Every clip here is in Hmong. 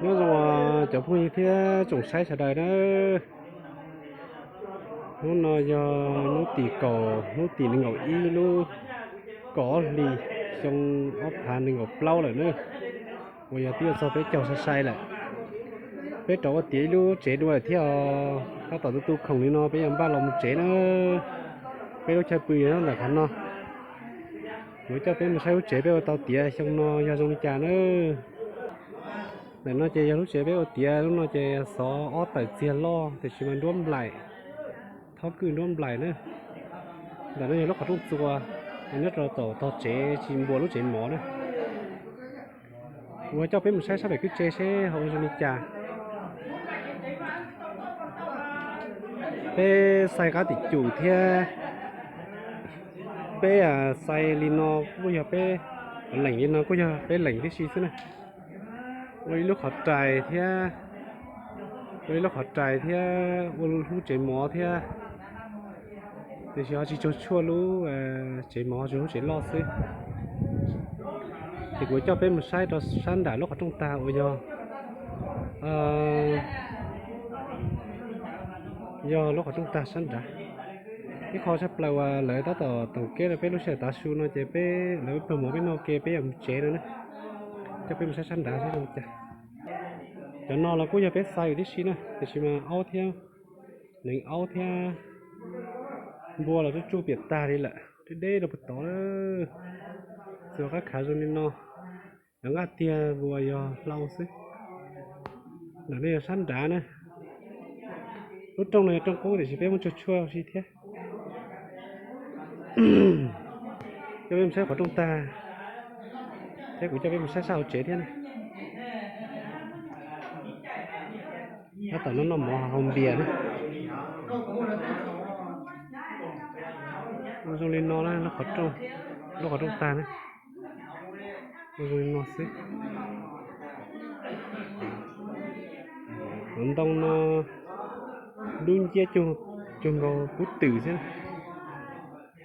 Nyob zoo cov phooj ywg thiab tsoom saib sawv daws na. Hnub no yog hnub tim kaum, hnub tim nees nkaum ib lub kaum ob hlis xyoo ob phav nees nkaum plaub lawm na. Uas yog twb yuav txog peb caug sai sai lawm. Peb rov ua tiav ib lub tsev dua lawm thiab os. Tab tom tu tu khoom li no peb yuav npaj los mus tsev na. Peb lub chaw pw yog ntawm qhov no. Kuv coj peb mus saib lub tsev peb ua tau tiav xyoo no yog zoo li cas na. Ntawm no ces yog lub tsev peb ua tiav, lub no ces xov ob tawm txiag loj tiam sis mas nruab nplaim, thob kwj nruab nplaim na. Ntawm no yog lub qhov rooj txua, nyob rau tom tog tsev tsis npuas lub tsev mov na. Kuv coj peb mus saib sab pem kwj tse seb ho ua zoo li cas. Peb xais qab tim cum thiab peb xais li no kuj yog peb leem li no kuj yog peb leem tib si xwb na. Ua ib lub qhov rais thiab, ua ib lub qhov rais thiab ua lub tsev mov thiab. Tiam sis ho tsis tsuag tshuaj lub tsev mov, tsuag lub tsev loj xwb. Ces kuv coj peb mus saib rau sab nram lub qhov rooj tag uas yog, yog lub qhov rooj tag sab nrad. Ib qho tshaj plaws uas lawv tab tom taug kev rau peb lub sij hawm tav su no ces peb, lawv pawg mov peb noj ke peb yuav mus tsev no na. Coj peb mus saib sab nrad saib zoo li cas. Cov no los kuj yog peb xais tib si na, tiam sis mas aub thiab, neev aub thiab npua los tsuj tsuj piam tag li lawm, deb deb rau puag tod. Txuas qab khav zoo li no, cov nqaj tiag vus yog hlau xwb. Ntawm no yog sab nrad na. Lub rooj no yog rooj qub tiam sis peb muab tsuag tshuaj si thiab. Coj peb mus saib qhov rooj tag thiab kuv coj peb mus saib sab hauv tsev thiab na. Tab tom noj noj mov haus npias na. Ua zoo li no na, lub qhov rooj tag na. Ua zoo li no xwb. Cov ntoo no dub nciab cuag nkaus kub twm xwb.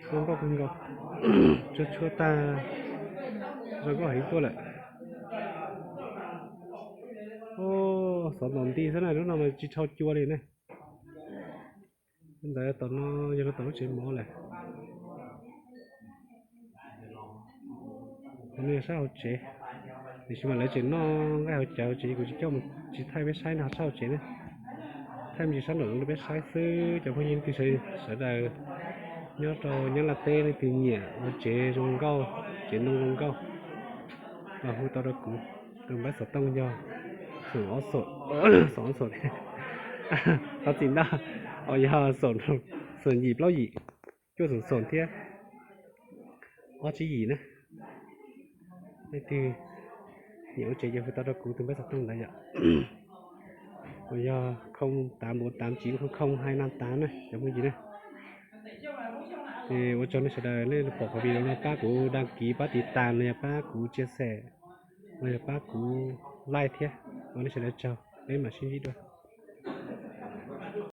Zoo nkauj kawg nkaus. Tsuag tshuaj tag, zoo nkauj heev tuaj lawm. Xov ntaus nti xwb na, lub no mas tsis dhau cua li ne. Ntawd tom no yog lawv tom lub tsev mov lawm. Qhov no yog sab hauv tsev, tiam sis mas lawv tseem noj nqaij hauv cawv ces kuv tsis coj, tsis thaij peb saib no sab hauv tsev ne. Thaij me ntsis sab nraum zoov rau peb saib xwb. Cov phooj ywg leej twg sawv daws nyob rau Nyab Laj teb leej twg nyiam ua tsev zoo nkauj, tsev ntoo zoo nkauj los hu tau rau kuv. Tus npawb xov tooj yog xoom ob xoom, xoom ob xoom, thov txim ntau, yog xoom yim plaub yim, cuaj xoom xoom thiab ob tsib yim na. Leej twg nyiam ua tsev ces hu tau rau kuv, tus npawb xov tooj ntawd yom. Uas yog không tám bốn tám chín không không hai năm tám na cov phooj ywg na. Ces ua tsaug nej sawv daws, nej pom qhov video no pab kuv đăng ký, pab tiv tam, los yog pab kuv chia sẻ, los yog pab kuv like thiab. Ua nej sawv daws tsaug, peb mam sib ntsib dua.